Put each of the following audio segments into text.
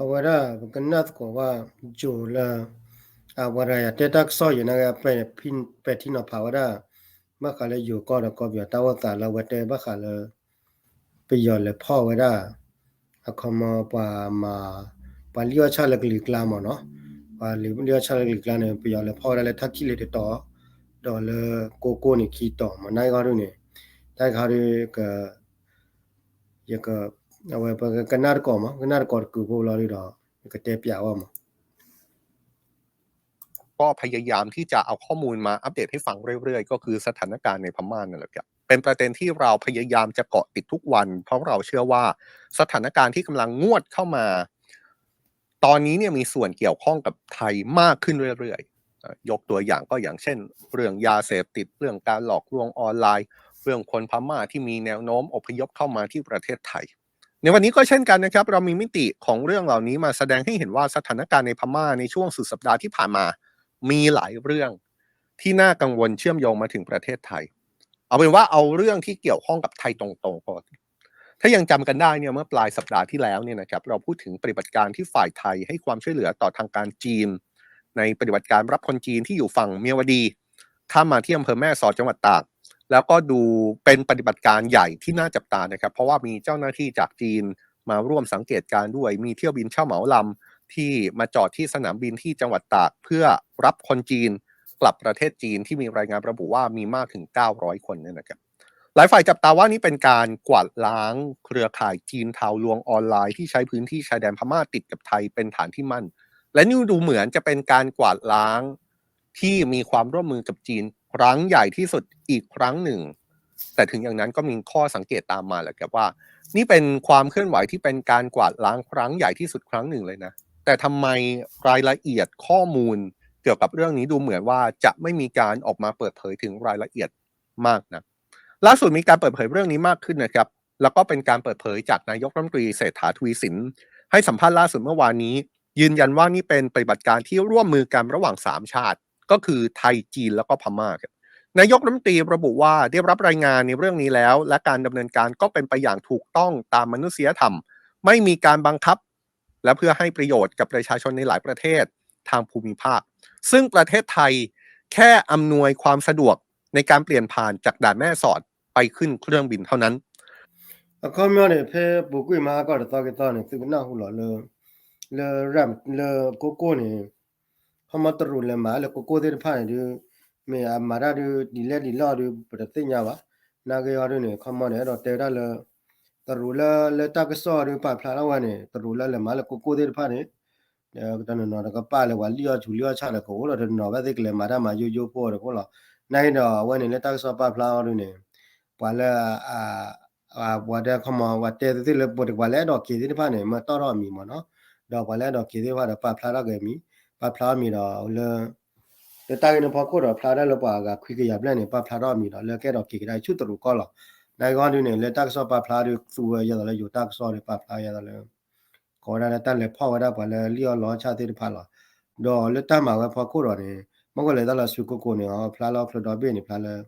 အဝဲဒၣ်ပကနၣ်သကိးဘၣ် ယိၤလၢ အဝဲဒၣ်ယတဲတၢ်ကစီၣ်ယိၤန့ၣ် ပဲာ်ထံနီၤဖးဝဲဒၣ် ဘၣ်ဃးလၢယိၤကီၢ်ဒီးကီၢ်ပယီၤတၢ်အိၣ်သးလၢအဝဲတဲဘၣ်ဃးလၢ ပယီၤလဲၤဖီၣ်ဝဲဒၣ် အခီမီပှၤမၤ ပှၤလံၣ်အီၣ်ဆၣ်လၢကလံၤကျါမ့ၢ်နီၤ, ပှၤလံၣ်အီၣ်ဆၣ်လၢကလံၤကျါန့ၣ် ပယီၤလဲၤဖီၣ်ဝဲဒၣ်လၢထၣ်ခံၣ်လ့ၤတတီၤ, ဒီးလၢကိကိၢ်န့ၣ်ခံတီၤမ့ၢ်နီၤ, အဂီၢ်ဒ်န့ၣ် တၢ်ဂ့ၢ်ဟီဒ် ယက အဝဲပကနၣ်တကိးမး ကနၣ်တကိးတကုာ်ဖိလီၤဒ်ဒီး ယကတဲပၠးဝဲမး ก็พยายามที่จะเอาข้อมูลมาอัปเดตให้ฟังเรื่อยๆ ก็คือสถานการณ์ในพม่านั่นแหละครับ เป็นประเด็นที่เราพยายามจะเกาะติดทุกวัน เพราะเราเชื่อว่าสถานการณ์ที่กำลังงวดเข้ามา ตอนนี้เนี่ยมีส่วนเกี่ยวข้องกับไทยมากขึ้นเรื่อยๆ ยกตัวอย่างก็อย่างเช่น เรื่องยาเสพติด เรื่องการหลอกลวงออนไลน์ เรื่องคนพม่าที่มีแนวโน้มอพยพเข้ามาที่ประเทศไทย ในวันนี้ก็เช่นกันนะครับ เรามีมิติของเรื่องเหล่านี้มาแสดงให้เห็นว่าสถานการณ์ในพม่าในช่วงสุดสัปดาห์ที่ผ่านมา มีหลายเรื่องที่น่ากังวลเชื่อมโยงมาถึงประเทศไทย เอาเป็นว่าเอาเรื่องที่เกี่ยวข้องกับไทยตรงๆก่อน ถ้ายังจำกันได้เนี่ย เมื่อปลายสัปดาห์ที่แล้วเนี่ยนะครับ เราพูดถึงปฏิบัติการที่ฝ่ายไทยให้ความช่วยเหลือต่อทางการจีน ในปฏิบัติการรับคนจีนที่อยู่ฝั่งเมียวดี ข้ามมาที่อำเภอแม่สอดจังหวัดตาก แล้วก็ดูเป็นปฏิบัติการใหญ่ที่น่าจับตานะครับ เพราะว่ามีเจ้าหน้าที่จากจีนมาร่วมสังเกตการณ์ด้วย มีเที่ยวบินเช่าเหมาลำที่มาจอดที่สนามบินที่จังหวัดตาก เพื่อรับคนจีนกลับประเทศจีน ที่มีรายงานระบุว่ามีมากถึงเก้าร้อยคนเนี่ยนะครับ หลายฝ่ายจับตาว่านี่เป็นการกวาดล้างเครือข่ายจีนเทาลวงออนไลน์ที่ใช้พื้นที่ชายแดนพม่าติดกับไทยเป็นฐานที่มั่น และนี่ดูเหมือนจะเป็นการกวาดล้างที่มีความร่วมมือกับจีนครั้งใหญ่ที่สุดอีกครั้งหนึ่ง แต่ถึงอย่างนั้นก็มีข้อสังเกตตามมาแหละครับว่า นี่เป็นความเคลื่อนไหวที่เป็นการกวาดล้างครั้งใหญ่ที่สุดครั้งหนึ่งเลยนะ แต่ทำไมรายละเอียดข้อมูลเกี่ยวกับเรื่องนี้ดูเหมือนว่าจะไม่มีการออกมาเปิดเผยถึงรายละเอียดมากนัก ล่าสุดมีการเปิดเผยเรื่องนี้มากขึ้นนะครับ แล้วก็เป็นการเปิดเผยจากนายกรัฐมนตรีเศรษฐาทวีสิน ให้สัมภาษณ์ล่าสุดเมื่อวานนี้ ยืนยันว่านี่เป็นปฏิบัติการที่ร่วมมือกันระหว่างสามชาติ ก็คือไทย จีน แล้วก็พม่าครับ นายกรัฐมนตรีระบุว่าได้รับรายงานในเรื่องนี้แล้ว และการดำเนินการก็เป็นไปอย่างถูกต้องตามมนุษยธรรม ไม่มีการบังคับ และเพื่อให้ประโยชน์กับประชาชนในหลายประเทศทางภูมิภาค ซึ่งประเทศไทยแค่อำนวยความสะดวกในการเปลี่ยนผ่านจากด่านแม่สอดไปขึ้นเครื่องบินเท่านั้น အခီပညီန့ၣ် ဖဲပူၤကွံာ်မဟါကီၢ်တသီက့ၤသီန့ၣ် သုကနၢ်ဟူလီၤလၢ လၢ လၢကိကိၢ်န့ၣ် ခီမီတရူးလဲၤမၤလၢကိကိၢ်သ့ၣ်တဖၣ်န့ၣ်ဒုး မ့ၢ်အမၤတၢ်ဒုးဒ်လဲၣ်ဒ်လဲၣ်အီၤဒုး ပတသ့ၣ်ညါဘၣ်. နာ်က့အီၤဒုးန့ၣ် ခီမီန့ၣ် အဲၣ်ဒိးတဲဝဲဒၣ်လၢ တရူးလၢ လၢတၢ်ကစီၣ်ဒုးပာ်ဖျါထီၣ်ဝဲန့ၣ် တရူးလၢလဲၤမၤလၢကိကိၢ်သ့ၣ်တဖၣ်န့ၣ် တနီၤနီၤတကပၤလၢပှၤလံၣ်အီၣ်ဆူးလံၣ်အီၣ်ဆၣ်ဒီးကအိၣ်ဒီး တနီၤနီၤဘၣ်သ့ၣ်ကလဲၤမၤတၢ်မၤယိယိဖိဒီးကအိၣ်လီၤ. နာ်က့ဒီးအဝဲန့ၣ် လၢတၢ်ကစီၣ်ပာ်ဖျါအီၤဒုးန့ၣ် ပှၤလၢ ပှၤတဲခီမီ ပှၤတဲသ့ၣ်လၢပှၤတကပၤလၢအဲၣ်ဒိးက့ၤသ့ၣ်တဖၣ်န့ၣ် မ့ၢ်တီၣ်ထီၣ်အမံၤမ့ၢ်နီၤ, ဒီးပှၤလၢအဲၣ်ဒိးက့ၤသ့ၣ်တဖၣ်ဒီးပာ်ဖျါထီၣ်က့ၤအမံၤ, ပာ်ဖျါအီၤမံၤဒီးလၢ လၢတၢ်ဂ့ၢ်န့ၣ်ဖီခိၣ်ဒီးဖျါဒၣ်လၢပှၤအဂၤခွံကယၤဘျဲၣ်န့ၣ် ပာ်ဖျါထီၣ်အမံၤဒီး လၢကအဲၣ်ဒိးက့ၤကဒါဆူတရူးကီၢ်လီၤ. နာ်က့အီၤဒုးန့ၣ် လၢတၢ်ကစီၣ်ပာ်ဖျါဒုးသူဝဲယဲသိးလၢယိၤတၢ်ကစီၣ်ဒီးပာ်ဖျါယဲသိးလၢ ကိးဝဲဒၣ်လၢတၢ်လဲၤဖီၣ်ဝဲဒၣ်ပှၤလၢလံၣ်အီၣ်လီအီၣ်ဆၣ်သ့ၣ်တဖၣ်လီၤ. ဒီးလၢတၢ်မၤဝဲဖီခိၣ်ဒီးန့ၣ် မ့ၢ်ကလဲၤတၢ်လီၤဆူကိကိၢ်န့ၣ် အဖျါလၢဟီၣ်ခိၣ်ဒီဘ့ၣ်န့ၣ် ဖျါလၢ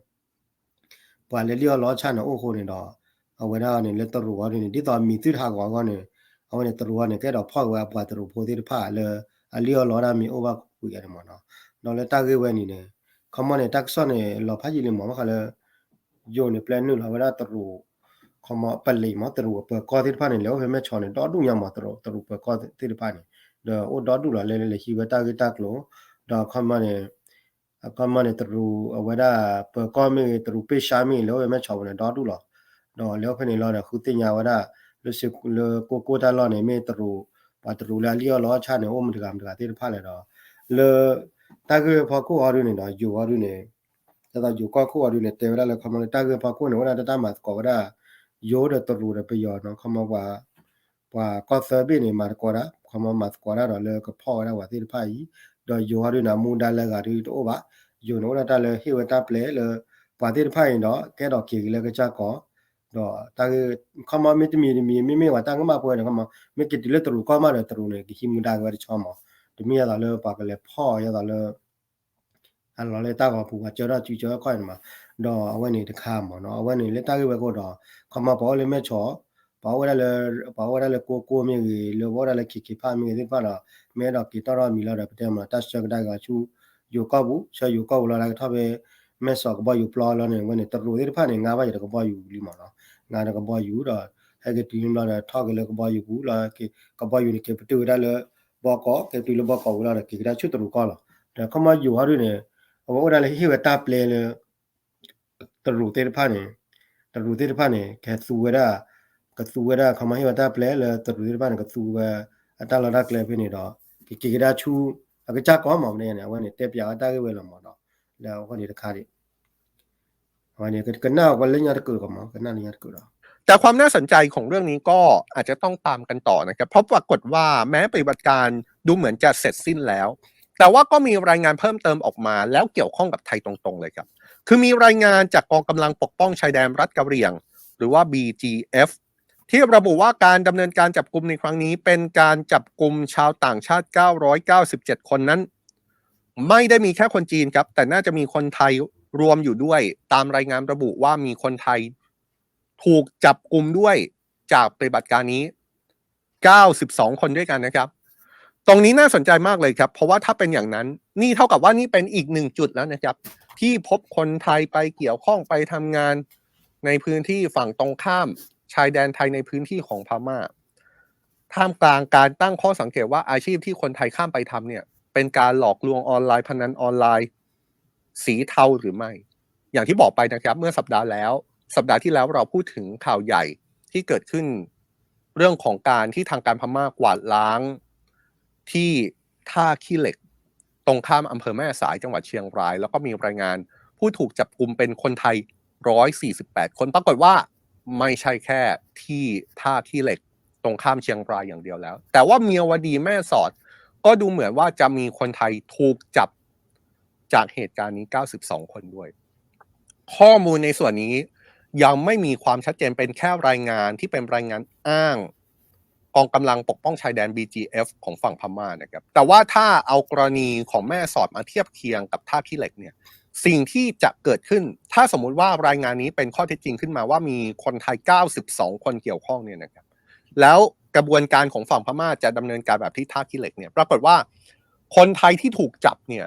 ပှၤလၢလံၣ်အီၣ်လီအီၣ်ဆၣ်န့ၣ်အိၣ်အဃိန့ၣ်ဒီး အဝဲဒၣ်န့ၣ် လၢတရူးအီၤဒုးန့ၣ် ဒ်သိးအမံၤသုတဟးဂီၤအဂီၢ်န့ၣ် အဝဲန့ၣ်တရူးအီၤန့ၣ် ကအဲၣ်ဒိးဖီၣ်က့ၤဝဲအပှၤတရူးဖိသ့ၣ်တဖၣ်လၢ အလံၣ်အီၣ်လီအီၣ်တၢ်မ့ၢ်အိၣ်ဘၣ်ကွံာ်အီၤန့ၣ်မ့ၢ်နီၤ. ဒီးလၢတၢ်ဂ့ၢ်ဝဲန့ၣ်န့ၣ် ခီမီန့ၣ် တၢ်ကစီၣ်န့ၣ် လီၤဖးယံာ်လံမ့ၢ် ဘၣ်ဃးလၢ ယိၤန့ၣ် ပျဲနုာ်လီၤဝဲဒၣ်တရူး ခီမီပလံၤမ့ၢ် တရူးအပၢၤကီၢ်သ့ၣ်တဖၣ်န့ၣ် လဲၤအိၣ်ဖဲမဲၢ်ဆီးန့ၣ် ဒီဒူၣ်ညါမ့ၢ် တရူးပၢၤကီၢ်သ့ၣ်တဖၣ်န့ၣ် ဒီးအိၣ်ဒီဒူၣ်လီၤ လၢလဲၤဟံးဝဲတၢ်ဂ့ၢ်တၢ်ကျိၤ ဒီးခီမီန့ၣ် အခီမီန့ၣ် တရူးအဝဲဒၣ်ပၢၤကီၢ်မ့ၢ်ဂ့ၤ တရူးပ့ၢ်ဆါမ့ၢ်ဂ့ၤ လဲၤအိၣ်ဖဲမဲၢ်ဆီးပူၤန့ၣ် ဒီဒူၣ်လီၤ. ဒီးလဲၤအိၣ်ဖဲန့ၣ်လီၤဒီး ဃုသ့ၣ်ညါဝဲဒၣ် လၢကိကိၢ်တၢ်လီၢ်န့ၣ် မ့ၢ်တရူး ပှၤတရူးလၢအလံၣ်အီၣ်လီအီၣ်ဆၣ်န့ၣ် အိၣ်မတဂၤမတဂၤသ့ၣ်တဖၣ်လဲၣ်ဒီး လၢ တၢ်ဂ့ၢ်ဖီခိၣ်အီၤဒုးန့ၣ်ဒီး ယိၤအီၤဒုးန့ၣ် ဒ်သိးယိၤကီၢ်ခိၣ်အီၤဒုးန့ၣ် တဲဝဲဒၣ်လၢခီမီလၢတၢ်ဂ့ၢ်ဖီခိၣ်န့ၣ် အိၣ်ဒၣ်တၢ်မၤသကိးဝဲဒၣ် ယိၤဒီးတရူးဒီးပယီၤနီၤ ခီမီပှၤ ပှၤကီၢ်သၢဘ့ၣ်န့ၣ် မၤသကိးဒၣ် ခီမီမၤသကိးဒၣ်ဒီးလၢကဖီၣ်ဝဲဒၣ်ပှၤသ့ၣ်တဖၣ်အံၤ ဒီးယိၤအီၤဒုးန့ၣ် အမူဒါလၢအဂၤဒုးတအိၣ်ဘၣ်. ယိၤန့ၣ်အိၣ်ဒၣ်တၢ်လၢဟ့ၣ်ဝဲတၢ်ပျဲလၢ ပှၤသ့ၣ်တဖၣ်အံၤဒီး ကအဲၣ်ဒိးက့ၤက့ၤလၢကစၢ်ကီး ဒီးတၢ်ဂ့ၢ် ခီမီမ့ၢ်တမံၤတမံၤ မ့မ့ၢ်ပှၤတၢ်ကမၣ်ဖိန့ၣ် ခီမီ မ့ၢ်က့ၤတုၤလၢတရူးကီၢ်မးဒီးတရူးန့ၣ် ကဟံးမူဒါက့ၤဝဲတဆီမး တမ့ၢ်ယဲသိးလၢပှၤကလဲၤဖီၣ်ယဲသိးလၢ အလီၤလၢတၢ်ဂီၤပူၤ ပှၤကၢထီၣ်စုကၢထီၣ်ခီၣ်န့ၣ်မး ဒီးအဝဲန့ၣ်တခါမးနီၤ အဝဲန့ၣ်လၢတၢ်ဂ့ၢ်ဝဲအဃိဒီး ခီမီပှၤအိၣ်လၢမဲၢ်ဆီး ပှၤအိၣ်ဝဲဒၣ်လၢ ပှၤအိၣ်ဝဲဒၣ်လၢကိကိမ့ၢ်ဂ့ၤ လၢပှၤအိၣ်ဝဲဒၣ်လၢ KK Park မ့ၢ်ဂ့ၤသ့ၣ်တဖၣ်ဒီး မ့ၢ်အဲၣ်ဒိးက့ၤတီၢ်ထီၣ်မံၤလီၤဒီး ပတဲမ့ၢ်တၢ်ဆၢကဒါက့ၤဆူ ယိၤကီၢ်ပူၤ ဆၢယိၤကီၢ်ပူၤလီၤ လၢကထီၣ်ဖဲ မဲၢ်စီၤကဘီယူၤပျီလီၤန့ၣ် ဝဲန့ၣ် တရူးသ့ၣ်တဖၣ်န့ၣ် ငါဘၣ်ယံၤဒီးကဘီယူၤလံမ့ၢ်နီၤ ငါဒီးကဘီယူၤဒီး ဟဲက့ၤတုၤလံဘျီဒီး ထီၣ်က့ၤလၢကဘီယူၤပူၤလီၤ ကဘီယူၤန့ၣ် က့ၤပတုာ်ဝဲဒၣ်လၢ ဘီကီး က့ၤပတုာ်လၢဘီကီးဝံၤလီၤဒီး က့ၤကဒါဆူတရူးကီၢ်လီၤ ဒီးခီမီယိၤဟီဒုန့ၣ် အဝဲအိၣ်ဒၣ်လၢဟ့ၣ်ဝဲတၢ်ပျဲလၢ တရူးသ့ၣ်တဖၣ်န့ၣ် တရူးသ့ၣ်တဖၣ်န့ၣ် ကသူဝဲဒၣ် ကသူဝဲဒၣ် ခီမီဟ့ၣ်ဝဲတၢ်ပျဲလၢတရူးသ့ၣ်တဖၣ်န့ၣ် ကသူဝဲ အတၢ်လီၢ်တၢ်ကျဲဖဲန့ၣ်ဒီး ကက့ၤကဒါဆူ အကစၢ်ကီၢ်မ့ၢ်မ့ၢ်န့ၣ် အဝဲန့ၣ် တဲပၠးဝဲတၢ်ဂ့ၢ်ဝဲလီၤမ့ၢ်ဒီး လၢအဝဲန့ၣ်တခါဒံး အဝဲန့ၣ် ကနၣ်ဝဲလၢညါတကုာ်ကမး ကနၣ်လၢညါတကုာ်ဒီး แต่ความน่าสนใจของเรื่องนี้ก็อาจจะต้องตามกันต่อนะครับ เพราะปรากฏว่าแม้ปฏิบัติการดูเหมือนจะเสร็จสิ้นแล้ว แต่ว่าก็มีรายงานเพิ่มเติมออกมาแล้วเกี่ยวข้องกับไทยตรงๆเลยครับ คือมีรายงานจากกองกำลังปกป้องชายแดนรัฐกะเหรี่ยง หรือว่า บีจีเอฟ ที่ระบุว่าการดำเนินการจับกุมในครั้งนี้เป็นการจับกุมชาวต่างชาติ เก้าร้อยเก้าสิบเจ็ด คนนั้น ไม่ได้มีแค่คนจีนครับ แต่น่าจะมีคนไทยรวมอยู่ด้วย ตามรายงานระบุว่ามีคนไทยถูกจับกุมด้วยจากปฏิบัติการนี้ เก้าสิบสอง คนด้วยกันนะครับ ตรงนี้น่าสนใจมากเลยครับ เพราะว่าถ้าเป็นอย่างนั้น นี่เท่ากับว่านี่เป็นอีกหนึ่งจุดแล้วนะครับ ที่พบคนไทยไปเกี่ยวข้องไปทำงานในพื้นที่ฝั่งตรงข้ามชายแดนไทยในพื้นที่ของพม่า ท่ามกลางการตั้งข้อสังเกตว่าอาชีพที่คนไทยข้ามไปทำเนี่ย เป็นการหลอกลวงออนไลน์ พนันออนไลน์ สีเทาหรือไม่ อย่างที่บอกไปนะครับ เมื่อสัปดาห์แล้ว สัปดาห์ที่แล้วเราพูดถึงข่าวใหญ่ที่เกิดขึ้น เรื่องของการที่ทางการพม่ากวาดล้าง ที่ท่าขี้เหล็ก ตรงข้ามอำเภอแม่สายจังหวัดเชียงราย แล้วก็มีรายงานผู้ถูกจับกุมเป็นคนไทย ร้อยสี่สิบแปด คน ปรากฏว่าไม่ใช่แค่ที่ท่าขี้เหล็ก ตรงข้ามเชียงรายอย่างเดียวแล้ว แต่ว่าเมียวดีแม่สอด ก็ดูเหมือนว่าจะมีคนไทยถูกจับจากเหตุการณ์นี้ เก้าสิบสอง คนด้วย ข้อมูลในส่วนนี้ยังไม่มีความชัดเจน เป็นแค่รายงานที่เป็นรายงานอ้างกองกำลังปกป้องชายแดน บีจีเอฟ ของฝั่งพม่านะครับ แต่ว่าถ้าเอากรณีของแม่สอดมาเทียบเคียงกับท่าขี้เหล็กเนี่ย สิ่งที่จะเกิดขึ้น ถ้าสมมุติว่ารายงานนี้เป็นข้อเท็จจริงขึ้นมาว่ามีคนไทย เก้าสิบสอง คนเกี่ยวข้องเนี่ยนะครับ แล้วกระบวนการของฝั่งพม่าจะดำเนินการแบบที่ท่าขี้เหล็กเนี่ย ปรากฏว่าคนไทยที่ถูกจับเนี่ย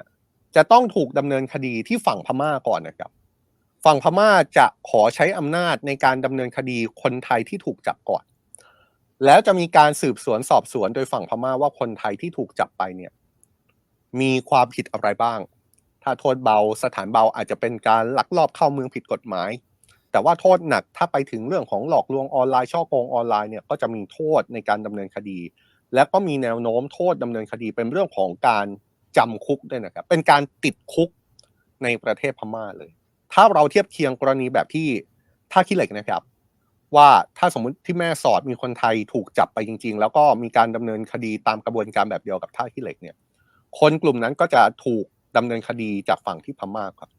จะต้องถูกดำเนินคดีที่ฝั่งพม่าก่อนนะครับ ฝั่งพม่าจะขอใช้อำนาจในการดำเนินคดีคนไทยที่ถูกจับก่อน แล้วจะมีการสืบสวนสอบสวนโดยฝั่งพม่าว่าคนไทยที่ถูกจับไปเนี่ย มีความผิดอะไรบ้าง ถ้าโทษเบา สถานเบาอาจจะเป็นการลักลอบเข้าเมืองผิดกฎหมาย แต่ว่าโทษหนักถ้าไปถึงเรื่องของหลอกลวงออนไลน์ ฉ้อโกงออนไลน์เนี่ย ก็จะมีโทษในการดำเนินคดี และก็มีแนวโน้มโทษดำเนินคดีเป็นเรื่องของการจำคุกด้วยนะครับ เป็นการติดคุกในประเทศพม่าเลย ถ้าเราเทียบเคียงกรณีแบบที่ท่าขี้เหล็กนะครับ ว่าถ้าสมมุติที่แม่สอดมีคนไทยถูกจับไปจริงๆ แล้วก็มีการดำเนินคดีตามกระบวนการแบบเดียวกับท่าขี้เหล็กเนี่ย คนกลุ่มนั้นก็จะถูกดำเนินคดีจากฝั่งที่พม่าครับ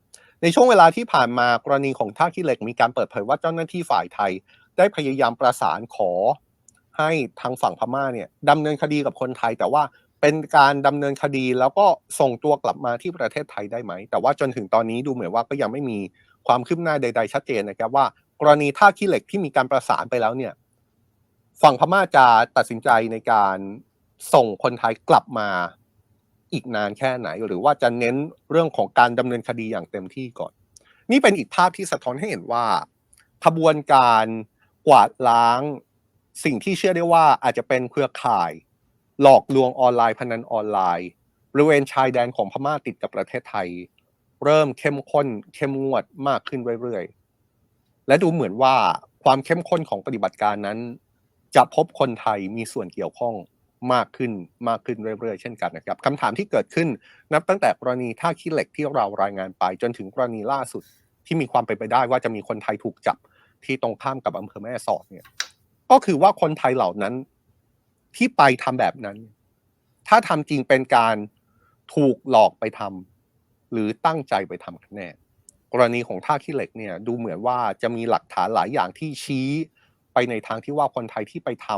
ในช่วงเวลาที่ผ่านมากรณีของท่าขี้เหล็กมีการเปิดเผยว่าเจ้าหน้าที่ฝ่ายไทยได้พยายามประสานขอให้ทางฝั่งพม่าเนี่ยดำเนินคดีกับคนไทย แต่ว่าเป็นการดำเนินคดีแล้วก็ส่งตัวกลับมาที่ประเทศไทยได้ไหม แต่ว่าจนถึงตอนนี้ดูเหมือนว่าก็ยังไม่มีความคืบหน้าใดๆชัดเจนนะครับ ว่ากรณีท่าขี้เหล็กที่มีการประสานไปแล้วเนี่ย ฝั่งพม่าจะตัดสินใจในการส่งคนไทยกลับมาอีกนานแค่ไหน หรือว่าจะเน้นเรื่องของการดำเนินคดีอย่างเต็มที่ก่อน นี่เป็นอีกภาพที่สะท้อนให้เห็นว่าขบวนการกวาดล้างสิ่งที่เชื่อได้ว่าอาจจะเป็นเครือข่ายหลอกลวงออนไลน์ พนันออนไลน์ บริเวณชายแดนของพม่าติดกับประเทศไทย เริ่มเข้มข้นเข้มงวดมากขึ้นเรื่อยๆ และดูเหมือนว่าความเข้มข้นของปฏิบัติการนั้น จะพบคนไทยมีส่วนเกี่ยวข้องมากขึ้นมากขึ้นเรื่อยๆ เช่นกันนะครับ คำถามที่เกิดขึ้นนับตั้งแต่กรณีท่าขี้เหล็กที่เรารายงานไป จนถึงกรณีล่าสุดที่มีความเป็นไปได้ว่าจะมีคนไทยถูกจับที่ตรงข้ามกับอำเภอแม่สอดเนี่ย ก็คือว่าคนไทยเหล่านั้นที่ไปทำแบบนั้น ถ้าทำจริงเป็นการถูกหลอกไปทำ หรือตั้งใจไปทำกันแน่ กรณีของท่าขี้เหล็กเนี่ยดูเหมือนว่าจะมีหลักฐานหลายอย่างที่ชี้ไปในทางที่ว่าคนไทยที่ไปท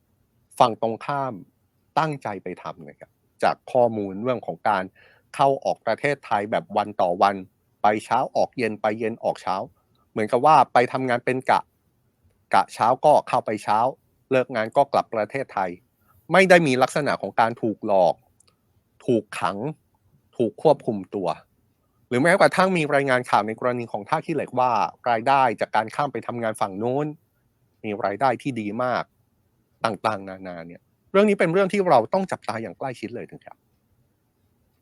ำ ฝั่งตรงข้ามตั้งใจไปทำนะครับ จากข้อมูลเรื่องของการเข้าออกประเทศไทยแบบวันต่อวัน ไปเช้าออกเย็น ไปเย็นออกเช้า เหมือนกับว่าไปทำงานเป็นกะ กะเช้าก็เข้าไปเช้า เลิกงานก็กลับประเทศไทย ไม่ได้มีลักษณะของการถูกหลอก ถูกขัง ถูกควบคุมตัว หรือแม้กระทั่งมีรายงานข่าวในกรณีของท่าขี้เหล็กว่ารายได้จากการข้ามไปทำงานฝั่งนู้น มีรายได้ที่ดีมาก ต่างๆนานาเนี่ย เรื่องนี้เป็นเรื่องที่เราต้องจับตาอย่างใกล้ชิดเลยนะครับ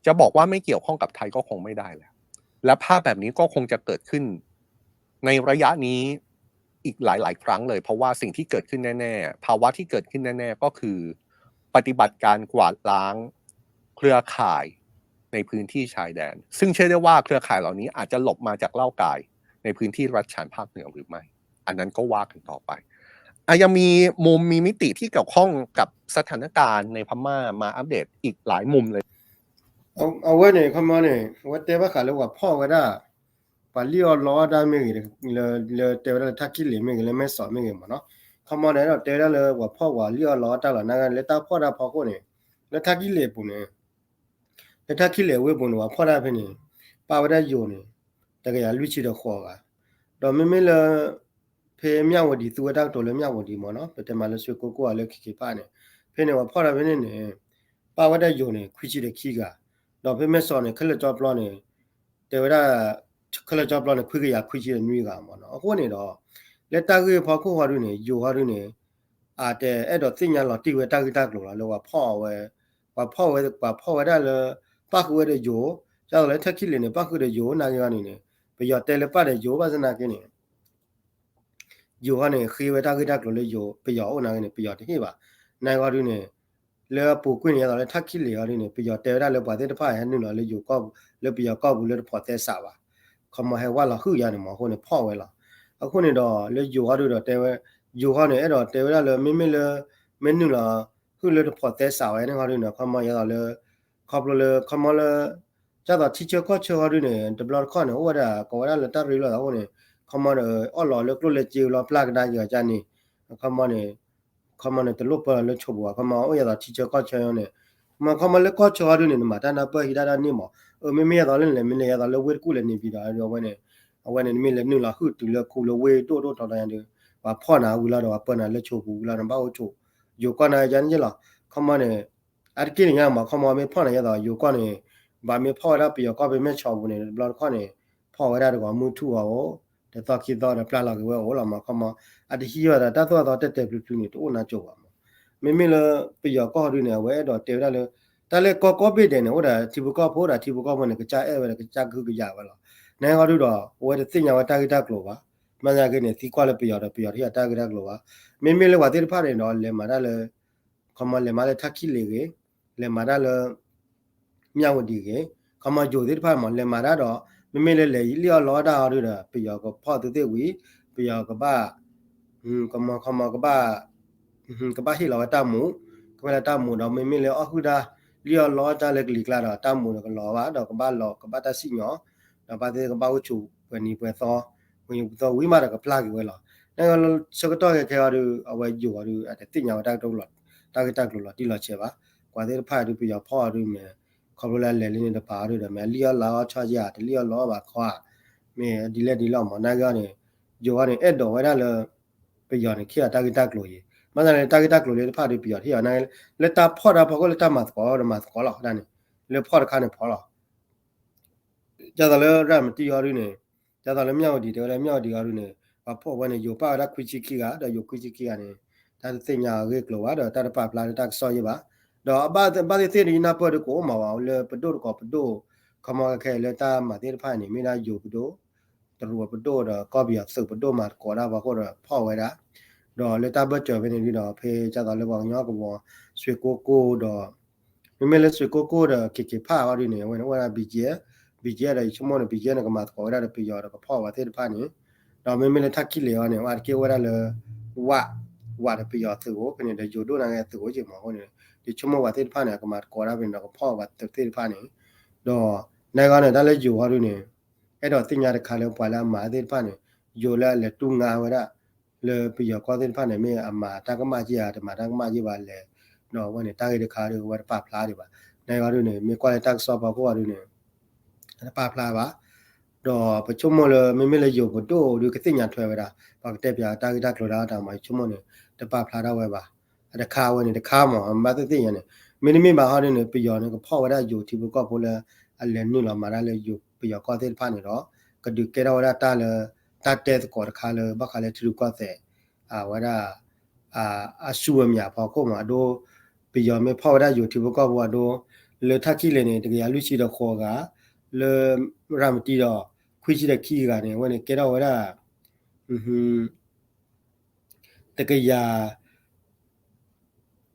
จะบอกว่าไม่เกี่ยวข้องกับไทยก็คงไม่ได้แล้ว และภาพแบบนี้ก็คงจะเกิดขึ้นในระยะนี้อีกหลายๆครั้งเลย เพราะว่าสิ่งที่เกิดขึ้นแน่ๆ ภาวะที่เกิดขึ้นแน่ๆ ก็คือ ปฏิบัติการกวาดล้างเครือข่ายในพื้นที่ชายแดน ซึ่งเชื่อได้ว่าเครือข่ายเหล่านี้อาจจะหลบมาจากเล่ากายในพื้นที่รัฐฉานภาคเหนือหรือไม่ อันนั้นก็ว่ากันต่อไป อ่ะ ยังมีมุมมีมิติที่เกี่ยวข้องกับสถานการณ์ในพม่ามาอัปเดตอีกหลายมุมเลย အဝဲန့ၣ် ခီမီန့ၣ် အဝဲတဲဘၣ်ဃးလၢပှၤဖီၣ်ဝဲဒၣ် ပှၤလံၣ်အီၣ်လီအီၣ်တၢ်မ့ၢ်ဂ့ၤ လၢတဲဝဲဒၣ်လၢထၣ်ခံၣ်လ့ၤမ့ၢ်ဂ့ၤ လၢမဲၢ်စီးမ့ၢ်ဂ့ၤမ့ၢ်နီၤ ခီမီန့ၣ် အဲၣ်ဒိးတဲဝဲဒၣ်လၢပှၤဖီၣ်ပှၤလံၣ်အီၣ်လီအီၣ်တၢ်လီၤ နာ်က့လၢတၢ်ဖီၣ်တၢ်ဖီခိၣ်န့ၣ် လၢထၣ်ခံၣ်လ့ၤအပူၤန့ၣ် လၢထၣ်ခံၣ်လ့ၤအဝ့ၢ်ပူၤန့ၣ် ပှၤဖီၣ်တၢ်ဖဲန့ၣ် ပာ်ဝဲဒၣ်ယိၤန့ၣ် တကယၤလွံၢ်ဆံဒီးဃိးဂၤ ဒီးမ့မ့ၢ်လၢ ဖဲမၠၣ်ဝတံၤ သူဝဲတၢ်ကတိၤလၢမၠၣ်ဝတံၤမ့ၢ်နီၤ ပတဲမးလၢဆွ့ကိကိၣ်အလၢခံခံဖၣ်န့ၣ် ဖဲန့ၣ်ပှၤဖီၣ်တၢ်ဖဲန့ၣ်န့ၣ် ပာ်ဝဲဒၣ်ယိၤန့ၣ် ခွံဆံဒီးခံဂၤ ဒီးဖဲမဲၢ်စီးန့ၣ် ခဲလၢာ်ကၠီပျီန့ၣ် တဲဝဲဒၣ် ခဲလၢာ်ကၠီပျီန့ၣ် ခွံကယၤခွံဆံဒီးနွံဂၤမ့ၢ်နီၤ အဃိန့ၣ်ဒီး လၢတၢ်ဂ့ၢ်ဖီခိၣ်ဃီဒုန့ၣ် ယိၤဃီဒုန့ၣ် အတအဲၣ်ဒိးသ့ၣ်ညါလီၤတံၢ်ဝဲတၢ်ဂ့ၢ်တၢ်ကျိၤလီၤ လၢပှၤဖီၣ်ဝဲ ပှၤဖီၣ်ဝဲ ပှၤဖီၣ်ဝဲဒၣ်လၢ ပၣ်ဃုာ်ဝဲဒီးယိၤ ဒ်သိးလၢထၣ်ခံၣ်လ့ၤန့ၣ် ပၣ်ဃုာ်ဒီးယိၤ နာ်က့အီၤန့ၣ်န့ၣ် ပယီၤတဲလၢပၣ်ဒီးယိၤ ဘၣ်ဆၣ်နာ်က့န့ၣ် ယိၤဃီန့ၣ် ဃ့ဝဲတၢ်ဂ့ၢ်တၢ်ကျိၤလၢယိၤ ပယီၤအိၣ်နာ်က့န့ၣ် ပယီၤတဟ့ၣ်ဘၣ် နာ်က့အီၤဒုန့ၣ် လၢအပူၤကွံာ်န့ၣ် ဒ်သိးလၢထၣ်ခံၣ်လ့ၤအီၤဒုန့ၣ် ပယီၤတဲဝဲဒၣ်လၢပှၤသ့ၣ်တဖၣ်ဟဲနုာ်လီၤလၢယိၤကီၢ်ပူၤ လၢပယီၤကီၢ်ပူၤလၢတဖိးသဲစးဘၣ် ခီမီဟဲဝၢ်လီၤဟုၣ်ယါန့ၣ်မ့ၢ်အဃိန့ၣ် ဖီၣ်ဝဲလီၤ အဃိန့ၣ်ဒီး လၢယိၤဃီဒုဒီးတဲဝဲ ယိၤဃီန့ၣ် အဲၣ်ဒိးတဲဝဲဒၣ်လၢ မ့မ့ၢ်လၢ မ့ၢ်နုာ်လီၤ ဟုၣ်လၢတဖိးသဲစးဝဲန့ၣ်ဃီဒုန့ၣ် ခီမီယါသိးလၢ ခီဖျိလၢ ခီမီလၢ ဒ်သိးထံဆၢကီၢ်ဆၢဃီဒုန့ၣ် တဘျီတခီၣ်န့ၣ် အိၣ်ဝဲဒၣ် ကိးဝဲဒၣ်လၢတၢ်ရ့လိာ်သးအဃိန့ၣ် ခီမီဒီး အီၣ်လီၤလၢကျိၣ်လၢစ့လီၤပျၢ်ကဒါက့ၤအီၤကန့ၣ် ခီမီန့ၣ် ခီမီန့ၣ် တလိၣ်ပၢလီၤလၢဆိပူၤဘၣ် ခီမီအိၣ်ယါသိးထံဆၢကီၢ်ဆၢန့ၣ် မ့ၢ်ခီမီလၢကီၢ်ဆၢဃီဒုန့ၣ် နမၤတၢ်နၢ်ပၢၢ်ဟံးတၢ်တၢ်န့ၣ်မး အမ့မ့ၢ်ယါသိးလၢနလဲၤမ့ၢ်လဲၤယါသိးလၢဝ့ၢ်တကူၣ်လဲၤန့ၣ်ပံၤဒီး အဝဲန့ၣ် အဝဲန့ၣ် နမ့ၢ်လဲၤနုာ်လီၤဟုၣ်တုၤလၢခူလၢဝ့ၢ်ဒိၣ်ဒိၣ်ထီထီယါဒီး ပှၤဖီၣ်နၤဝံၤလီၤဒီး ပှၤပၢနၤလၢဆိပူၤဝံၤလီၤဒီး ဘၣ်အိၣ်ဆိး ယိၤကီၢ်နၤယါန့ၣ်လီၤ ခီမီန့ၣ် အါတက့ၢ်န့ၣ်ညါမး ခီမီမ့ၢ်ဖီၣ်နၤယါသိးယိၤကီၢ်န့ၣ် ဘၣ်မ့ၢ်ဖီၣ်ဝဲဒၣ်ပယီၤကီၢ်ဖဲမဲၢ်ဆီးပူၤန့ၣ် တဘျီတခီၣ်န့ၣ် ဖီၣ်ဝဲဒၣ်တဂီၤမုၢ်ထူၣ်ဂီၤအိၣ် တသီခံသီဒီးပျၢ်လီၤက့ၤဝဲအိၣ်လီၤမး ခီမီ အတဟံးဝဲဒီးတၢ်သိၣ်အသီတဲာ်တဲာ်ဖျုးဖျုးန့ၣ် တအိၣ်နါကၠိၤဘၣ်မး မ့မ့ၢ်လၢ ပယီၤကီၢ်ဟီဒုန့ၣ် အဝဲအဲၣ်ဒိးတဲဝဲဒၣ်လၢ တၢ်လၢကီၢ်ကီၢ်ဘ့ၣ်ဒဲးန့ၣ် အိၣ်ဒီးထံဖိကီၢ်ဖိဒီးထံဖိကီၢ်ဖိန့ၣ် ကစၢ်အဲၣ်ဝဲဒီးကစၢ်ကဟုကယာ်ဝဲလီၤ နဟီဒုဒီး အဝဲတသ့ၣ်ညါဝဲတၢ်ဂ့ၢ်တၢ်ကျိၤဘၣ် မ့ၢ်သနာ်က့န့ၣ် သံကွၢ်လၢပယီၤဒီးပယီၤတဟ့ၣ်အတၢ်ဂ့ၢ်တၢ်ကျိၤဘၣ် မ့မ့ၢ်လၢပှၤသ့ၣ်တဖၣ်န့ၣ်ဒီး လဲၤမၤတၢ်လၢ ခီမီလဲၤမၤလၢထၣ်ခံၣ်လ့ၤဂ့ၤ လဲၤမၤတၢ်လၢ မၠၣ်ဝတံၤဂ့ၤ ခီမီယိၤသ့ၣ်တဖၣ်မး လဲၤမၤတၢ်ဒီး မ့မ့ၢ်လၢလဲၤလံၣ်အီၣ်လီအီၣ်တၢ်ဟီဒုဒီး ပယီၤကဖီၣ်သုသ့ၣ်ဝံၤ ပယီၤကဘၣ် ခီမီ ခီမီကဘၣ် ကဘၣ်ဟ့ၣ်လီၤဝဲတၢ်မူး ကဘၣ်လၢတၢ်မူးဒီး မ့မ့ၢ်လၢအီၣ်ဟုၣ်တၢ် လံၣ်အီၣ်လီအီၣ်တၢ်လၢကလံၤကျါဒီး တၢ်မူးဒီးကလီၤဘၣ်ဒီး ကဘၣ်လီၤ ကဘၣ်တၢ်စံၣ်ညီၣ် ဒီးဘၣ်သ့ၣ်ကဘၣ်အိၣ်ဆူၣ်ပှဲၤနံၤပှဲၤသီ ပှဲၤနံၤပှဲၤသီဝံၤမးဒီးကပျၢ်က့ၤဝဲလီၤ နဆၢကတီၢ်ခဲခဲအီၤဒု အဝဲယိၤအီၤဒု အတသ့ၣ်ညါဝဲတၢ်ကတိၤလီၤ တၢ်ဂ့ၢ်တၢ်ကျိၤလီၤတံၢ်လီၤဆဲးဘၣ် ပှၤသ့ၣ်တဖၣ်ဒု ပယီၤဖီၣ်အီၤဒုမ့ၢ် ခီဖျိလၢအလဲၤလံန့ၣ်တပၤအီၤဒုဒီး မ့ၢ်အလံၣ်အီၣ်လီအီၣ်ဆီယါ တလံၣ်အီၣ်လီအီၣ်ဘၣ်ခီဧါ မ့ၢ်ဒ်လဲၣ်ဒ်လဲၣ်မး နာ်က့အီၤန့ၣ် ယိၤအီၤန့ၣ် အဲၣ်ဒိးဝဲဒၣ်လၢ ပယီၤန့ၣ် ကဟ့ၣ်အီၤတၢ်ဂ့ၢ်တၢ်ကျိၤအံၤ ဘၣ်ဆၣ်န့ၣ် တၢ်ဂ့ၢ်တၢ်ကျိၤလၢတဖၣ်ဒု ပယီၤတဟ့ၣ်အီၤ နာ်က့ လၢတၢ်ဖီၣ်တၢ်ဖီခိၣ်လၢတၢ်မၤသကိးဒီးမၤသကိးလီၤ ဒ်န့ၣ် လၢဖီၣ်တခါန့ၣ်ဖီၣ်လီၤ ဒ်သိးလၢရၣ်မတံအီၤဒုန့ၣ် ဒ်သိးလၢမၠၣ်ဝတံၤတဲဝဲလၢမၠၣ်ဝတံၤအီၤဒုန့ၣ် ပှၤဖီၣ်ဝဲန့ၣ် ယိၤပာ်ဝဲဒၣ်ခွံဆံခံဂၤ ဒီးယိၤခွံဆံခံဂၤန့ၣ် တၢ်တသ့ၣ်ညါအဂ့ၢ်ကျိၤဘၣ် ဒီးတၢ်တပာ်ဖျါလၢတၢ်ကစီၣ်ယဲၢ်ဘၣ် ဒီးဘၣ်သ့ၣ်သ့ၣ်ဒုယနၢ်ပၢၢ်ဒုကအိၣ်မးဝဲလၢပဒိၣ်တကိးပဒိၣ် ခီမီခဲခဲလၢတၢ်မၤသ့ၣ်တဖၣ်န့ၣ် မ့ၢ်ဒၣ်ယိၤပဒိၣ် တရူးပဒိၣ်ဒီးကီၢ်ပယီၤသုးပဒိၣ်မၤသကိးတၢ်ဖီခိၣ်ဒီးဖီၣ်ဝဲဒၣ် ဒီးလၢတၢ်ဘၢၣ်စၢၤဖဲန့ၣ်ဒုဒီး ဖဲဒ်သိးလၢပှၤကညီကဝီၤ ဆွ့ကိကိၣ်ဒီး မ့မ့ၢ်လၢဆွ့ကိကိၣ်ဒီး ခဲခဲဖၣ်အီၤဒုန့ၣ် အဝဲန့ၣ်အိၣ်ဝဲဒၣ် ဘံကဲ ဘံကဲဒီးယဆိကမိၣ်န့ၣ် ဘံကဲန့ၣ် ကမၤသကိးဝဲဒၣ်ဒီးပယီၤဒီးကဖီၣ်ဝဲသ့ၣ်တဖၣ်န့ၣ် ဒီးမ့မ့ၢ်လၢထၣ်ခံၣ်လ့ၤအီၤန့ၣ် အဝဲတက့ၢ်အိၣ်ဝဲဒၣ်လၢ ဝ ဝဒီးပယီၤသုးအိၣ်ဖဲန့ၣ်ဒီးယိၤဒိၣ်နာ်က့သုးအိၣ်က့ၤမးအဃိန့ၣ် ယဆိကမိၣ်ပှၤသ့ၣ်တဖၣ်န့ၣ် အကမၤသကိးတၢ်ဖဲန့ၣ်ဒီးကဖီၣ်ဝဲသ့ၣ်တဖၣ်န့ၣ် ဒီး နာ်က့န့ၣ် တၢ်လၢယိၤအီၤဒုန့ၣ် အဲၣ်ဒိးသ့ၣ်ညါတခါလၢပှၤလၢအမၤသ့ၣ်တဖၣ်န့ၣ် ယိၤလၢအလဲၤတူၢ်ငါဝဲဒၣ် လၢပယီၤကီၢ်သ့ၣ်တဖၣ်န့ၣ် မ့ၢ်အမၤတၢ်ကမၣ်က့ၤဧါ တမၤတၢ်ကမၣ်က့ၤဘၣ်လဲၣ် ဒီးအဝဲန့ၣ် တၢ်ဂ့ၢ်တခါဒု အဝဲတပာ်ဖျါဒံးဘၣ် နာ်က့အီၤဒုန့ၣ် မ့ၢ်ကွၢ်လၢတၢ်ကစီၣ်ဖီခိၣ်အီၤဒုန့ၣ် တပာ်ဖျါဘၣ် ဒီးပဆိကမိၣ်လၢ မ့မ့ၢ်လၢယိၤပဒိၣ်ဒု ကသ့ၣ်ညါထွဲဝဲဒၣ် ပှၤကတဲပၠးတၢ်ဂ့ၢ်တၢ်ကျိၤတၢ်တၢ်မၤ ယဆိကမိၣ်န့ၣ် တပာ်ဖျါထီၣ်ဝဲဘၣ်. အတခါအဝဲန့ၣ်တခါမး ဘၣ်သ့ၣ်သ့ၣ်ညါန့ၣ် မ့တမ့ၢ်ဘၣ်ဟီဒ်န့ၣ် ပယီၤန့ၣ် ကဖီၣ်ဝဲဒၣ်ယိၤထံဖိကီၢ်ဖိလၢ အလဲၤနုာ်လီၤမၤတၢ်လၢယိၤပယီၤကီၢ်သ့ၣ်တဖၣ်န့ၣ်ဒီး ကဒုးကဲထီၣ်ဝဲဒၣ်တၢ်လၢ တၢ်တဲသကိးတခါလၢ ဘၣ်ဃးလၢထံရူၢ်ကီၢ်သဲး အဝဲဒၣ် အစုအမၠးအဖီခိၣ်မး အဒိ ပယီၤမ့ၢ်ဖီၣ်ဝဲဒၣ်ယိၤထံဖိကီၢ်ဖိအဒိ လၢထၣ်ခံၣ်လဲၣ်န့ၣ် တကယၤလွံၢ်ဆံဒီးဃိးဂၤ, လၢရၤမတံဒီး ခွံဆံဒီးခံဂၤန့ၣ် အဝဲန့ၣ်ကဲထီၣ်ဝဲဒၣ် တကယၤ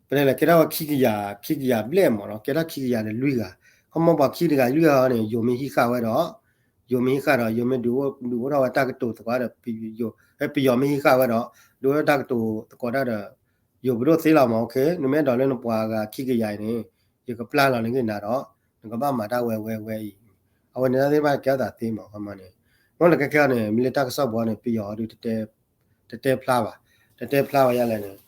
ပတဲလဲၣ် ကဲထီၣ်ဝဲခံကယၤ ခံကယၤဘျဲၣ်မးနီၤ ကဲထီၣ်ခံကယၤဒီးလွံၢ်ဂၤ, ခီမီပှၤခံတဂၤလွံၢ်ဂၤန့ၣ် ယိၤမ့ၢ်ဟံးဃာ်ဝဲဒီး ယိၤမ့ၢ်ဟံးဃာ်ဒီး ယိၤမ့ၢ်ဒုးအိၣ်ထီၣ်ဝဲတၢ်ကတိၤသကိးဒီး ပယီၤမ့ၢ်ဟံးဃာ်ဝဲဒီး ဒုးအိၣ်ထီၣ်တၢ်ကတိၤသကိးတၢ်ဒီး ယိၤပဒိၣ်သ့လီၤမး okay နမ့ၢ်အဲၣ်ဒိးလၢနပှၤဂၤခံကယၤအံၤန့ၣ် ယကပျၢ်လီၤနဂ့ၢ်နၤဒီး နကဘၣ်မၤတၢ်ဝဲဝဲဝဲအံၤ, အဝဲန့ၣ်တၢ်သ့ၣ်တဖၣ်ကဲထီၣ်သးသ့မး ခီမီန့ၣ်, မ့ၢ်လၢခဲခဲအံၤန့ၣ် မ့ၢ်လၢတၢ်ကစီၣ်ပူၤန့ၣ် ပယီၤအီၤဒုး တတဲဖျါဘၣ်, တတဲဖျါဝဲယါလဲၣ်န့ၣ်,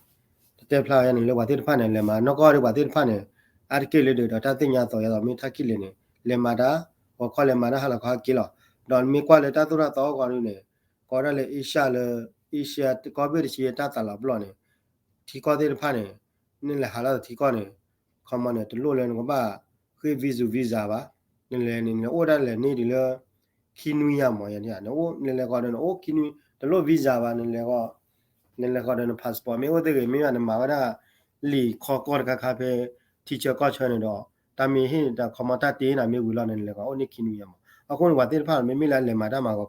တတဲဖျါဝဲယါန့ၣ် လၢပှၤသ့ၣ်တဖၣ်န့ၣ် လဲၤမၤနီၢ်ကီၢ်ဒီးပှၤသ့ၣ်တဖၣ်န့ၣ် အါတက့ၢ်လၢဒုးဒီးတၢ်သ့ၣ်ညါအသိး ယသိးမ့ၢ်ထၣ်ခံၣ်လဲၣ်န့ၣ် လဲၤမၤတၢ် ဂီၤခီလဲၤမၤတၢ် ဟါလီၤခီဟဲက့ၤလီၤ, ဒီးမ့ၢ်ကွၢ်လၢတၢ်သိၣ်တၢ်သီအဂီၢ်ဒုးန့ၣ် ကီဒၣ်လၢ Asia လၢ Asia ကီၢ်ဘ့ၣ်တဆံတၢ်သးလီၤပျီၢ်န့ၣ် ထံကီၢ်သ့ၣ်တဖၣ်န့ၣ် နလဲၤဟးလီၤထံကီၢ်န့ၣ် ခီမီန့ၣ် တလိၣ်လၢနကဘၣ်ဃ့ visa visa ဘၣ်, နလဲၤန့ၣ် နအိၣ်ဒၣ်လဲာ်န့ၣ်ဒ်လၢ ခံနွံယါမး ယါန့ၣ် နလဲၤဃီဒီးနအိၣ်ခံနွံ တလိၣ် visa ဘၣ် နလဲၤဃီ နလဲၤဃီဒီးန passport မ့ၢ်အိၣ်သ့ဂ့ၤ မ့ၢ်ဘၣ်နမၤဝဲဒၣ် လံာ်ခီကီၢ်တခါခါဖဲ ထံဆၢကီၢ်ဆၢန့ၣ်ဒီး တၢ်မ့ၢ်ဟ့ၣ်တၢ်ခီမီတၢ်တ့နၤမ့ၢ်ဝံၤလီၤန့ၣ် နလဲၤဃီအိၣ်န့ၣ်ခံနွံယါမး, အဃိန့ၣ် ပှၤသ့ၣ်တဖၣ် မ့မ့ၢ်လၢလဲၤမၤတၢ်မၤဂီ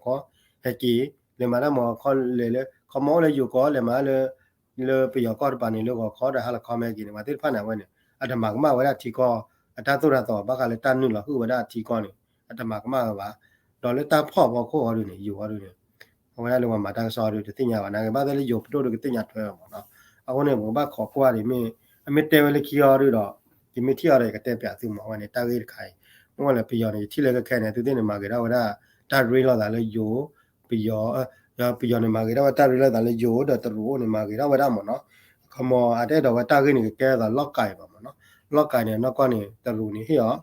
ၤခီ ဟဲက့ၤ လဲၤမၤတၢ်မၤဂီၤခီလဲၤလၢ ခီမီအိၣ်လၢယိၤကီၢ် လဲၤမၤလၢ လၢပယီၤကီၢ်တပၤန့ၣ် လၢဂီၤခီဒီးဟါလီၤခီမ့ၢ်ဟဲက့ၤန့ၣ် ပှၤသ့ၣ်တဖၣ်န့ၣ် အဝဲန့ၣ် အတမၤကမၣ်ဝဲဒၣ်ထံကီၢ် အတၢ်သိၣ်တၢ်သီ ဘၣ်ဃးလၢတၢ်နုာ်လီၤဟုၣ်ဝဲဒၣ်ထံကီၢ်န့ၣ် အတမၤကမၣ်ဝဲဘၣ်, ဒီးလၢတၢ်ဖီၣ်ဖီခိၣ်အီၤဒုးန့ၣ် ယိၤအီၤဒုးန့ၣ် အဝဲဒၣ်လၢပှၤမၤတၢ်ကစီၣ်အီၤဒုး တသ့ၣ်ညါဘၣ် နာ်က့ဘၣ်သ့ၣ်လၢယိၤပဒိၣ်ဒုးကသ့ၣ်ညါထွဲအီၤမးနီၤ, အဃိန့ၣ် ပကဘၣ်ခိးကွၢ်ဒ်မ့ၢ် အမ့ၢ်တဲဝဲလၢခံအီၤဒုးဒီး ယမ့ၢ်ထံၣ်အီၤဒီး ယကတဲပၠးသုမး အဝဲန့ၣ် တၢ်ဂ့ၢ်တခါအံၤ မ့ၢ်ဝဲလၢပယီၤန့ၣ် ယထံၣ်လၢခဲခဲန့ၣ် သုသ့ၣ်န့ၣ် မၤဂ့ၤထီၣ်ဝဲဒၣ် တၢ်ရ့လိာ်သးလၢယိၤ ပယီၤ ပယီၤန့ၣ် မၤဂ့ၤထီၣ်ဝဲတၢ်ရ့လိာ်သးလၢယိၤဒီးတရူးအိၣ်န့ၣ် မၤဂ့ၤထီၣ်ဝဲဒၣ်မးနီၤ, ခီမီ အတအဲၣ်ဒိးဝဲတၢ်ဂ့ၢ်န့ၣ် ကကဲထီၣ်သးလီၢ်ကၤအံၤဘၣ်မးနီၤ, လီၢ်ကၤန့ၣ် အနီၢ်ကီၢ်န့ၣ် တရူးန့ၣ်ဟ့ၣ်အီၤ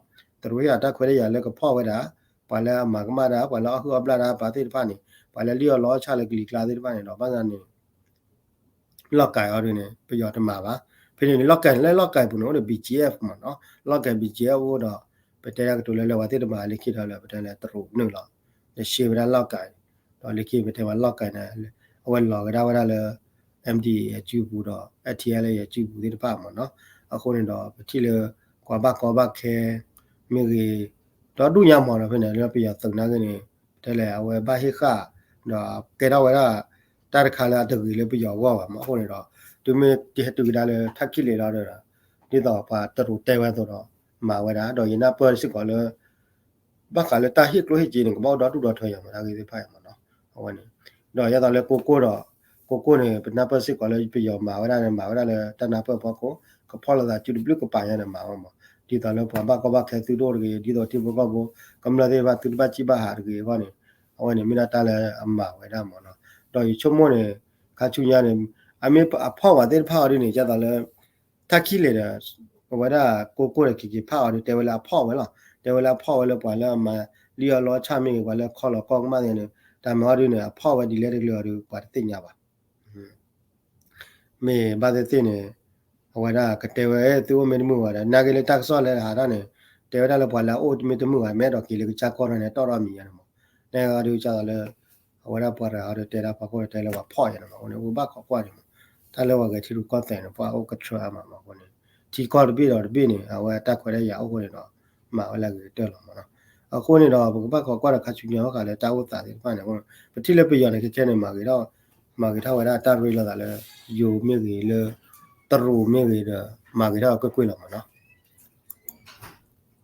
တရူးဟ့ၣ်အီၤတၢ်ခွဲးတၢ်ယာ်လၢကဖီၣ်ဝဲဒၣ် ပှၤလၢအမၤကမၣ်တၢ် ပှၤလၢအအီၣ်ဟုၣ်အီၣ်ဘျၣ်တၢ် ပှၤသ့ၣ်တဖၣ်န့ၣ် ပှၤလၢလံၣ်အီၣ်လီအီၣ်ဆၣ်လၢကလံၤကျါသ့ၣ်တဖၣ်န့ၣ်ဒီး ဘၣ်ဆၣ်န့ၣ် လီၢ်ကၤအီၤဒုးန့ၣ် ပယီၤတမၤဘၣ်, ဖဲန့ၣ်န့ၣ် လီၢ်ကၤန့ၣ် လၢလီၢ်ကၤပူၤန့ၣ် အိၣ်ဒီး ဘီကၠံအ့ၣ် မးနီၤ, လီၢ်ကၤ ဘီကၠံအ့ၣ် အိၣ်ဒီး ပတဲတၢ်ကတိၤလၢလၢပှၤသ့ၣ်တမၤလၢခံဒီးလၢ ပတဲလၢတရူးနုာ်လီၤ လၢရှဲဝဲဒၣ်လီၢ်ကၤ, ဒီးလၢခံပတဲပှၤလီၢ်ကၤန့ၣ် အဝဲလီၤကဒါဝဲဒၣ်လၢ MNDAA အစုပူၤဒီး FTLA အစုပူၤသ့ၣ်တဖၣ်မးနီၤ, အဃိန့ၣ်ဒီး ပထံၣ်လၢ ပှၤဘၣ်ကီဘၣ်ခဲ မ့ၢ်ဂ့ၤ ဒီဒူၣ်ညါမးနီၤ ဖဲန့ၣ် လၢပယီၤသုးနာ်က့န့ၣ် ပတဲလဲၣ် အဝဲဘၣ်ဟ့ၣ်ဃာ် ဒီးကဲထီၣ်ဝဲဒၣ် တၢ်တခါလၢအတဂ့ၤလၢပယီၤအဂီၢ်ဘၣ်မး အဃိန့ၣ်ဒီး တုၤမ့ၢ်တဟဲတုၤကဒါလၢထၣ်ခံၣ်လဲၣ်လီၤဒီး ဒ်သိးပှၤတရူးတဲဝဲအသိးဒီး မၤဝဲဒၣ် ဒီးယနၢ်ပၢၢ်စ့ၢ်ကီးလၢ ဘၣ်ဃးလၢတၢ်ဟ့ၣ်ကျိဟ့ၣ်စ့န့ၣ် ကဘၣ်အိၣ်ဒီဒူၣ်ဒီထၢယၤမး တၢ်ဂ့ၢ်သ့ၣ်တဖၣ်အံၤမးနီၤ, အဝဲန့ၣ် ဒီးယဲသိးလၢကိကိၢ်ဒီး ကိကိၢ်န့ၣ် ပနၢ်ပၢၢ်စ့ၢ်ကီးလၢပယီၤမၤဝဲဒၣ်န့ၣ် မၤဝဲဒၣ်လၢတၢ်နၢ်ပၢၢ်ဖီခိၣ် ကဖီၣ်လိာ်သးစုတဘျုးကပၤညါန့ၣ် မၤဝဲမး ဒ်သိးလၢပှၤဘၣ်ကီဘၣ်ခဲသုးဒိၣ်တဂ့ၤ ဒ်သိးထံဖိကီၢ်ဖိ ကမျၢၢ်သ့ၣ်တဖၣ်သုတဘၣ်စံၣ်ဘၣ်ဟးတဂ့ၤအဂီၢ်န့ၣ် အဝဲန့ၣ်မ့ၢ်ဒၣ်တၢ်လၢအမၤဝဲဒၣ်မးနီၤ, ဒီးယဆိကမိၣ်န့ၣ် ခါဆူညါန့ၣ် အမ့ၢ်အဖီၣ်ဝဲသ့ၣ်တဖၣ်အီၤဒ်န့ၣ် ယဲသိးလၢ ထၣ်ခံၣ်လဲၣ်ဒီး အဝဲဒၣ်ကိကိၢ်ဒီး က့ၤက့ၤဖးအီၤဒီး တဲဝဲလၢအဖီၣ်ဝဲလီၤ, တဲဝဲလၢအဖီၣ်ဝဲလၢပှၤလၢအမၤလံၣ်အီၣ်လီအီၣ်ဆၣ်မ့ၢ်ဂ့ၤ ပှၤလၢခီလီၤကီၢ်ကမၣ်သ့ၣ်န့ၣ် တၢ်မၤအီၤဒ်န့ၣ် အဖီၣ်ဝဲဒ်လဲၣ်တကလုာ်အီၤဒီး ပှၤတသ့ၣ်ညါဘၣ် မ့ၢ်ဘၣ်သ့ၣ်သ့ၣ်န့ၣ် အဝဲဒၣ်ကတဲဝဲသုအိၣ်မ့ၢ်တမုာ်ဘၣ်ဒီး နာ်က့လၢတၢ်ကစီၣ်လၢဟးထီၣ်န့ၣ် တဲဝဲဒၣ်လၢပှၤလၢအအိၣ်မ့ၢ်တမုာ်ဘၣ် မ့ၢ်အဲၣ်ဒိးက့ၤလၢကစၢ်ကီၢ်ထီၣ်န့ၣ် တီၣ်ထီၣ်မံၤညါန့ၣ်မး, နဒုးကၢ်သိးလၢ အဝဲဒၣ်ပှၤတဂၤအီၤဒီးတဲဒၣ်ဖီခိၣ်ဒီးတဲလၢပှၤဖီၣ်ယါန့ၣ်မး အဃိန့ၣ် ပဘၣ်ခိးကွၢ်န့ၣ်မး, တၢ်လၢပှၤဂဲၤထံရူၢ်ကီၢ်သဲးန့ၣ် ပှၤအိၣ်ကထြၢအါမးမးအဃိန့ၣ် ထံကီၢ်တဘ့ၣ်ဒီးတဘ့ၣ်န့ၣ် အဝဲတၢ်ခွဲးတၢ်ယာ်အိၣ်အဃိန့ၣ်ဒီး မၤဝဲလၢအဂ့ၤကတၢၢ်လီၤမးနီၤ, အဃိန့ၣ်ဒီး ပကဘၣ်ခိးကွၢ်ဒီးခါဆူညါဘၣ်ဃးလၢတၢ်အိၣ်သးသ့ၣ်တဖၣ်န့ၣ် ပထံၣ်လၢပယီၤန့ၣ် ခဲခဲန့ၣ် မၤဂ့ၤထီၣ် မၤဂ့ၤထီၣ်ဝဲဒၣ်တၢ်ရ့လိာ်သးလၢ ယိၤမ့ၢ်ဂ့ၤလၢ တရူးမ့ၢ်ဂ့ၤဒီး မၤဂ့ၤထီၣ်ကွ့ၢ်ကွ့ၢ်လီၤမးနီၤ,